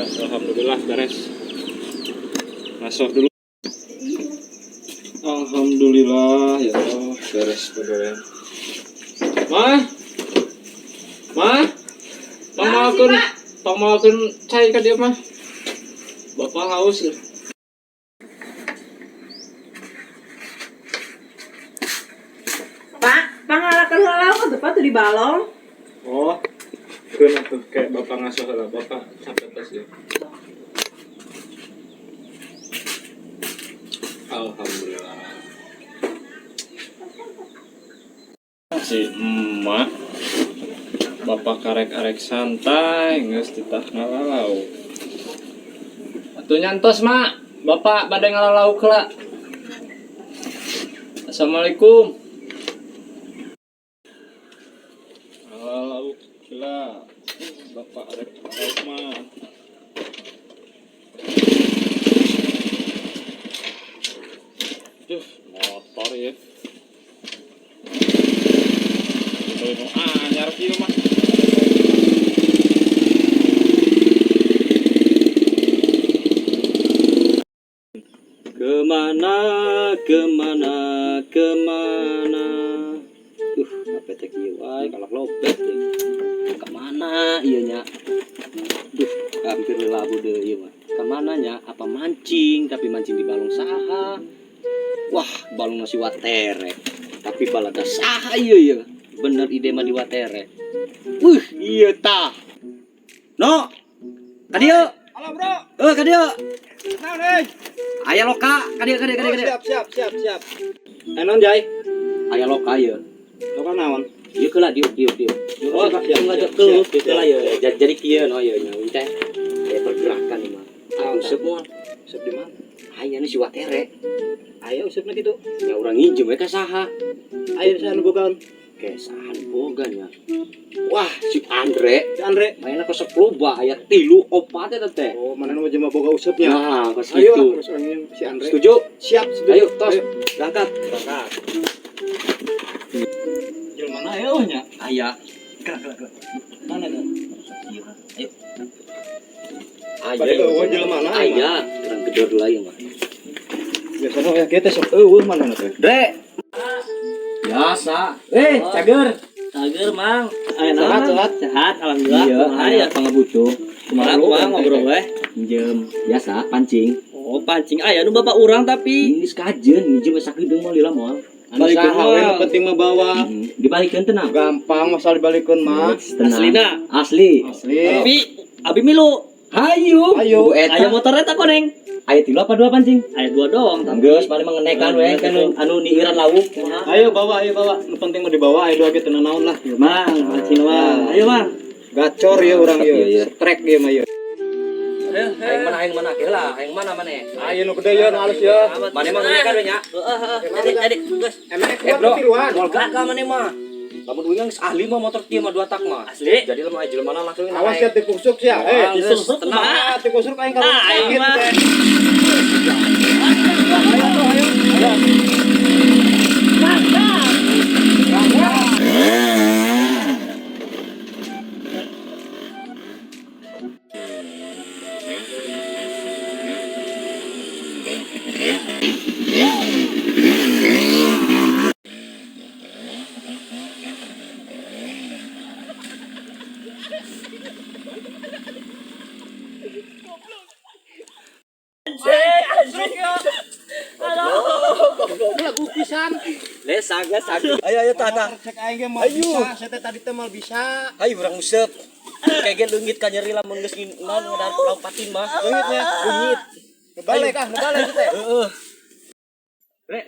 Alhamdulillah beres. Masuk dulu. Alhamdulillah ya Allah, beres pegawaian. Mah. Mah. Pangmawakeun, pangmawakeun cai ka dieu mah. Bapak haus. Pak, pangalakeun heula tuh Pak tuh di balong. Oh. Keun atuh kayak bapak ngasuh heula, bapak capek tos ya. Alhamdulillah. Si emak bapak karek-arek santai geus titah ngalalau. Atuh nyantos mak, bapak bade ngalalau heula. Assalamualaikum. Ngalalau heula. Bapak arek lauk mah. Duh, motor ya. Beli nu anyar kieu mah. Kemana, kemana, kemana? Apa teh kieu wae kalak lopet teh. Kemana ieu nya? Duh, hampir labu deui ieu mah. Kemana nya? Apa mancing? Tapi mancing di balong saha? Wah, balong nasi watere. Tapi balada saha ieu ieu? Bener ide mah di watere. Wih, ieu tah. No. Ka dieu. Halo bro, Eh, ka dieu. naon euy? Aya loka, ka dieu, ka dieu, ka dieu, Oh, ka dieu. siap siap siap siap. Eh naon Jai? Aya loka ieu. Loka naon? Ieu keula diuk diuk diuk. Oh, siap, siap, Siap, siap, siap, keula ieu. Jadi kieu no ieu nya teh. Aya pergerakan ieu mah. Naon, Useup moal. Useup di mana? Aya nu si watere. Aya usupna kitu. Nya urang nginjem we ka saha? Aya saha nu bogaan? Ke saha nu boga nya? Wah, si Andre. Si Andre. Mainna ka loba aya 3 4 eta teh. Oh, mana nu jelema boga usupnya? Nah, kos Ayo lah, kitu. terus urang nginjem si Andre. Setuju? Siap, setuju. Ayo, tos. Berangkat. Berangkat. Jelema mana aya eueuh nya? Aya. Gerak gerak gerak. Mana tuh? Iya, ayo. Aya. Bade eueuh jelema mana? Aya, urang gedor dulu aja mah. Biasana aya kieu teh sok eueuh mana teh. Dre. Biasa. Eh, cager. Cager, Mang. Aya Sehat, naon? sehat. Sehat, alhamdulillah. Iya, Kumaha aya ya? pangabutuh. Kumaha kumaha ngobrol we? Minjem biasa pancing. Oh, pancing aya nu bapak urang tapi Ini sekajen minjem sakedeung moal lila moal. Anu Balikeun saha we nu moal. penting mah bawa. Dibalikeun tenang. Gampang masalah dibalikeun mah. Tenang. Aslina. Asli. Asli. Tapi abi milu. Hayu. Hayu. Bu eta. Aya motornya tak koneng. Aya 3 apa 2 pancing? Aya 2 doang tapi. Geus paling mengenekan we kan anu niiran lauk. Kumaha? Ayo bawa, ayo bawa. Nu penting mah dibawa, ayo dua gitu naon lah. Mang, pancing mah. Ayo, Mang. Gacor ya urang Iya, ieu. iya. Strek ieu mah ieu. Aing mana aing mana heula, aing mana maneh? Ayo nu gede ya, nu halus ya. Maneh mah ngenekan we nya. Heeh, heeh. Jadi, jadi, geus. Emang Eh, kuat bro. tiluan. Moal gagal maneh mah. Lamun uing geus ahli mah motor kieu mah 2 tak mah. Asli. Jadi lemah jelema langsung Awas ya tikusuk ya. Eh, Tikusuk tenang. kumaha? Ah, tikusuk aing kalau Ah, aing sakit mah. teh. Ayo, ayo, ayo. Lagu pisan. Lesag, lesag. Ayo ayo tata. Cek aing ge moal bisa, saya teh tadi teh moal bisa. Ayo urang useup. Kayak ge leungit ka nyeri lamun geus naon ngadar lompatin mah. Leungitnya. Leungit. Balik ah, balik teh. Heeh. Re.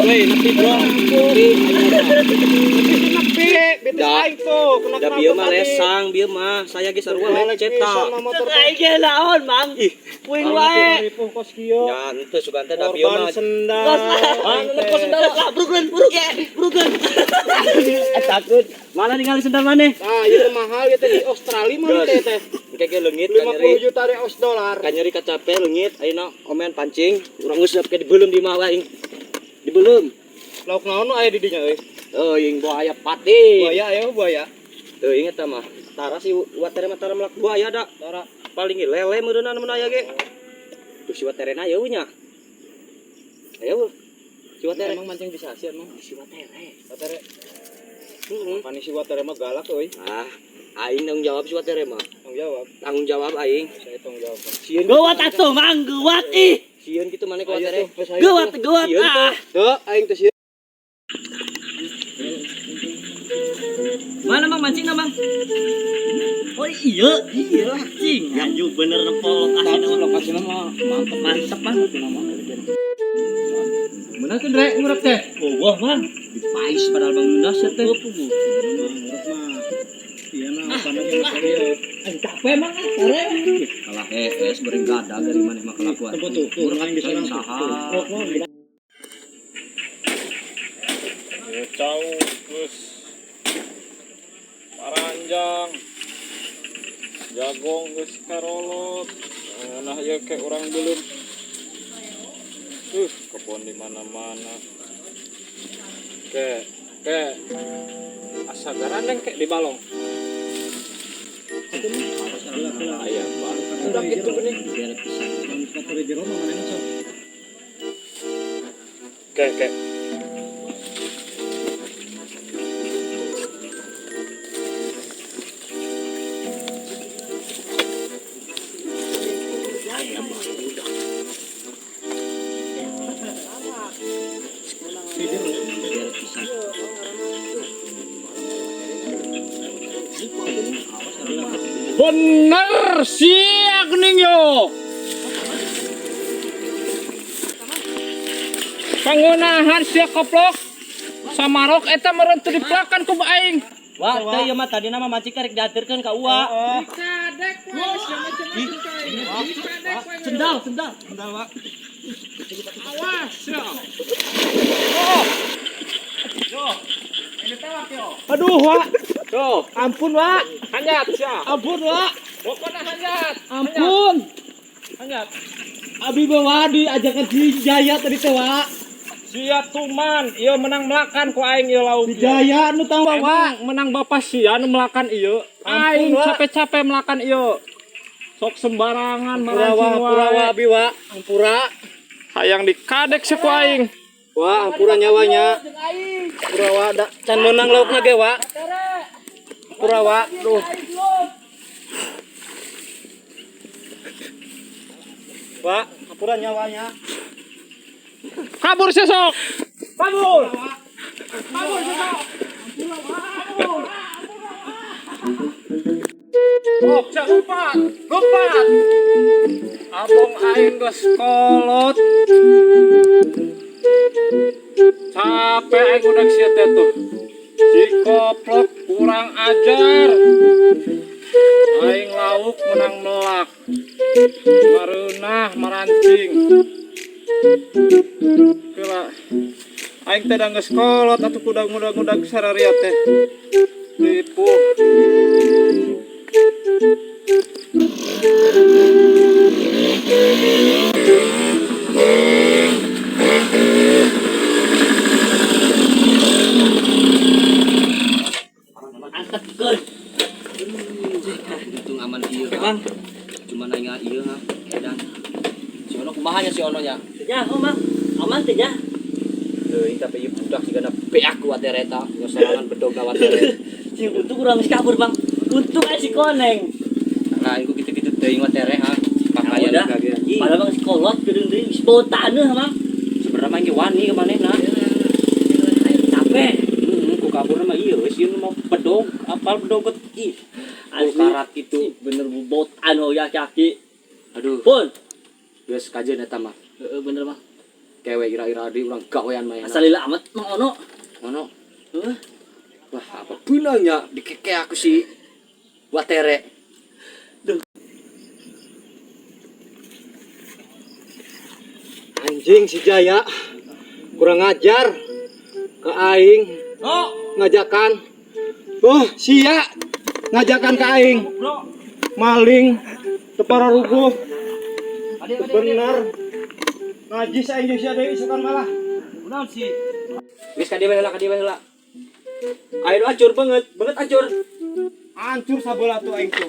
Weh, nepi bro. Nepi, betes aing tuh, kena Da kenapa bieu mah, saya ge sarua lecet ta. Cek aing ge naon, Mang? Puing wae. Ripuh kos kieu. Ya, henteu sugan teh da bieu Korban mah. sendal. Geus lah. Kos sendal. Geus lah, burukeun, buruk ya, burukeun. Takut. Mana ningali sendal maneh? Nah, ieu teh mahal ieu teh di Australia mah teh teh. Engke ge leungit ka nyeri. 50 juta dari Aus dolar. Ka nyeri kacape leungit ayeuna omean pancing, urang geus ke dibeuleum di imah aing. Dibeuleum. Lauk naon nu aya di dinya euy? Teuing buaya pati. Buaya aya buaya. Teuing eta mah. Tara si watere mah tara melak buaya da. Tara. Paling ge lele meureunna mun aya ge. Tuh si waterena aya nya. Ayo. Si watere. Emang mancing bisa sih emang. Si watere. Watere. Heeh. Pani si watere mah galak euy. Ah, aing tanggung jawab si watere mah. Tanggung jawab. Tanggung jawab aing. Saya tanggung jawab. Sieun Gawat atuh, Mang, gawat ih. sieun kitu maneh ku Ayo watere. tuh, geus ayo Gawat, tuh. gawat Sieun ah. Tuh, aing teh sieun. Mana Mang mancing Mang? Oh iya, iya cing. Anjing bener nempo lokasi nama. Lokasina mah mantep. Mantep, Mang. Bener tuh Dre, ngurep teh. Oh, wah, Mang. Dipais padahal Bang Yundas ya teh. Ngurep mah. Iya nah, panahnya mah ieu. Aing capek, Mang. Sare. Kalah hees bering gada dari maneh mah kelakuan. Tempo tuh, tuh orang di sana tuh. Saha. Tuh, naon? Ya cau geus paranjang. Jagong geus karolot. Nah ieu ke urang belum. Kebon di mana-mana. Ke ke asa garandeng ke di balong. Aya Pak. Udah gitu geuning. Dibere pisan. Sepatu di jero mah manehna sok. Ke ke. Dibere pisan. Bener sia geuning yo. Pangunahan sia koplok. Samarok eta meureun teu dipelakan ku aing. Wah, teh ieu mah tadi nama mancing karek diaturkeun ka Uwa. Sendal, sendal. Sendal, Pak. Awas sia. Aduh, Wak. Tuh, Ampun, Wak. hanjat sia. Ampun, Wak. Pokona hanjat. Ampun. Hanjat. Abi bawa diajakan si Jaya tadi teh, Wak. Sia tuman, ieu menang melakan ku aing ieu lauk. Si Jaya nu tang Wak. Emang menang bapak sia nu melakan ieu. Aing Wak. capek-capek melakan ieu. Sok sembarangan Ampura, Wak, marancing ampura, Wak, wae. abi, Wak. Ampura. Hayang dikadek sia ku aing. Wah, ampura nyawanya. Ampura, Wak. Da, can meunang laukna ge, Wak. Ampura, Wak. Duh. Wak, ampura nyawanya. Kabur sia sok. Kabur. Kabur sia sok. Sok, lompat, lompat. Abong aing geus kolot. Capek aing udah sia teh tuh. Si koplok kurang ajar. Aing lauk menang melak. Mareunah marancing. Kela. Aing teh da geus kolot atuh kuda ngudag-ngudag sararia teh. Ripuh. Mantep, keun. Untung aman ieu. Bang. Cuma aing ieu ha. Edan. Si Ono kumaha nya si Ono nya? Ya, oh, Mang. Aman teh nya. Teuing tapi ieu budak sigana beak ku watere eta. Nya sorangan bedog ka watere. Cing untung urang geus kabur, Bang. Untung aya si koneng. Nah, aing ku kitu-kitu teuing watere ha. Pakaian Udah. kagean. Ih, Padahal Bang si kolot geudeung deui geus bau taneuh, Mang. sebenarnya mah aing ge wani ka manehna. Aing capek. Heeh, ku kabur mah ieu geus ieu mah bedog, apal bedog ih. Asli. Karat kitu. Bener bau taneuh ya kaki. Aduh, Pun. geus kajeun eta mah. Heeh, bener, Bang. Kewe ira-ira di urang gawean mah. Asal lila amat Mang Ono. Ono. Heeh. Wah, apa beunangnya dikeke aku sih. Watere. Duh. Anjing si Jaya kurang ajar ke aing. Oh, Ngajakan. Oh, sia ngajakan ke aing. Maling tepara rubuh. Bener. Najis aing jeung sia deui isukan malah. Kunaon sih? Geus ka dieu bae heula, ka dieu bae heula. Ayo hancur banget, banget hancur. Hancur sabelah tuh aing tuh.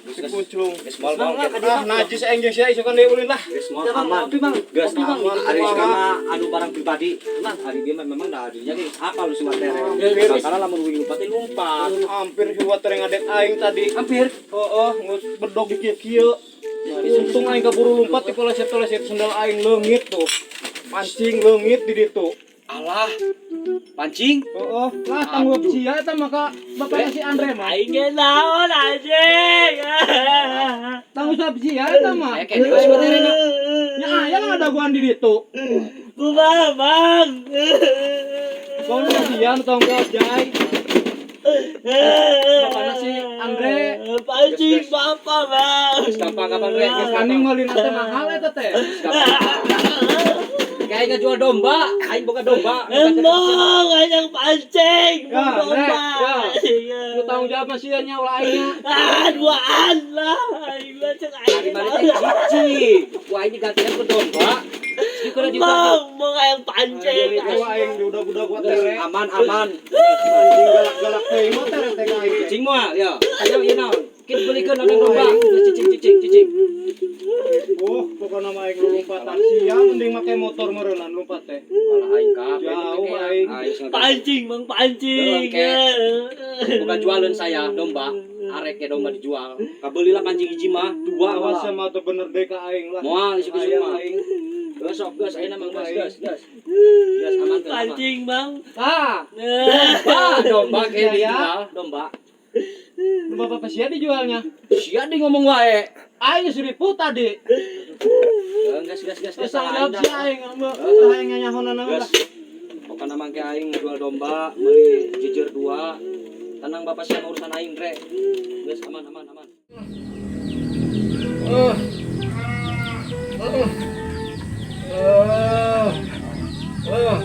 Si kunclung. Geus moal moal. Ah, najis aing jeung sia isukan deui ulin lah. Geus moal aman. Geus Aman, aman. Ari kumaha. sama anu barang pribadi. Emang ari dia mah memang dah adinya ge apa lu si Watere. Karena lamun wing lompat teh lompat. Hampir si Watere ngadek aing tadi. Hampir. Oh, ngus bedog di kieu-kieu. Untung aing kaburu lompat di poleset-poleset sendal aing leungit tuh. Pancing leungit di ditu. Alah. Pancing. Oh, lah tanggung jawab sia eta maka bapaknya si Andre mah. Aing ge naon anjing. Tanggung jawab sia eta mah. Aya kene si Watere na. Nya aya lah ngadaguan di ditu. Kumaha, Bang? Pokoknya sia nu tanggung jawab jai. Bapakna si Andre. Pancing bapak, Bang. Geus gampang kapan we geus Kaning meulina teh mahal eta teh. Kayak ngajual domba, aing boga domba. Emang ajang pancing, Ya, domba. Re, ya. Nu tanggung jawab mah sia nya ulah aing nya. Ah, duaan lah. Aing mah cek Ari aing. mana teh cici. Wah ini gantian ke domba. Ieu kudu dijual. Bang, mau kayak pancing. Aduh aing di udah-udah gua tere. Aman aman. Anjing galak-galak teh mah tere teh ka aing. teh. Cicing moal ya. Ayo ieu naon? Kita belikeun ada domba. Geus cicing cicing cicing. Oh, pokokna mah aing lompatan sia mending make motor meureunnan lompat teh. Alah aing kabeh Jauh, aing. Pancing, Bang, pancing. Bukan jualan saya domba. Arek ke domba dijual. Kabelilah pancing hiji mah dua Awas malah. sama tuh bener deh ka aing lah. Moal isuk-isuk Ayang mah. aing. Geus sok geus ayeuna mah geus geus geus. Geus aman geus aman. Pancing, Bang. Ah, Domba, domba ke Iya, ya. dijual, domba. lu bapak sia dijualnya. Sia di ngomong wae. Aing seribu tadi. Geus geus geus Geus geus tanggung jawab aing sia dah. aing mah aing nyanyahonan lah. Geus. Pokokna mah ke aing jual domba, meuli jejer dua. Tenang bapak sia urusan aing, Dre. Geus aman aman aman. Uh. Uh. Uh. Uh. Uh.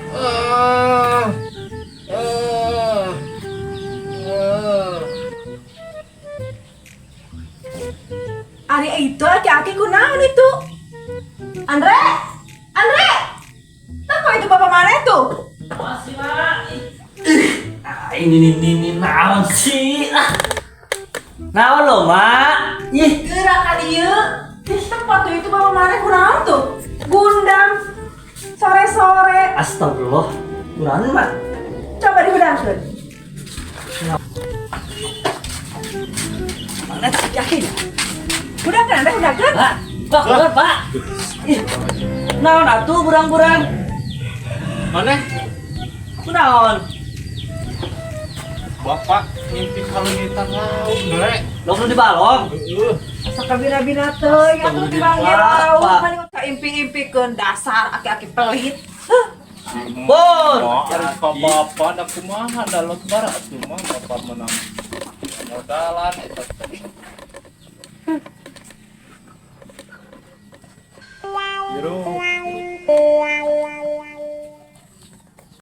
Uh. Uh. Uh. Ari itu aki-aki kunaon itu? Andre! Andre! Tak kok itu bapak mana itu? Masih, Mak. Ah, ini naon sih? Ah. Naon lo, Mak? Ih, Gerak kali ieu. Ih, tempat tuh itu bapak mana kunaon tuh? Gundang sore-sore. astagfirullah. Kunaon, Mak? Coba dihudangkeun. Mana tak yakin? Hudangkeun Andre, hudangkeun. Pak, Pak, keluar, Pak. Ih. Naon atuh burang-burang? Mana? Kunaon? Bapak ngimpi kaleungitan lauk, Dre. Lo di balong. Heeh. Asa kabina-bina teuing atuh dipanggil Pak. lauk paling kaimpi-impikeun dasar aki-aki pelit. Huh. Bor. Ka bapak da kumaha da lot bara atuh mah bapak menang. Modalan eta.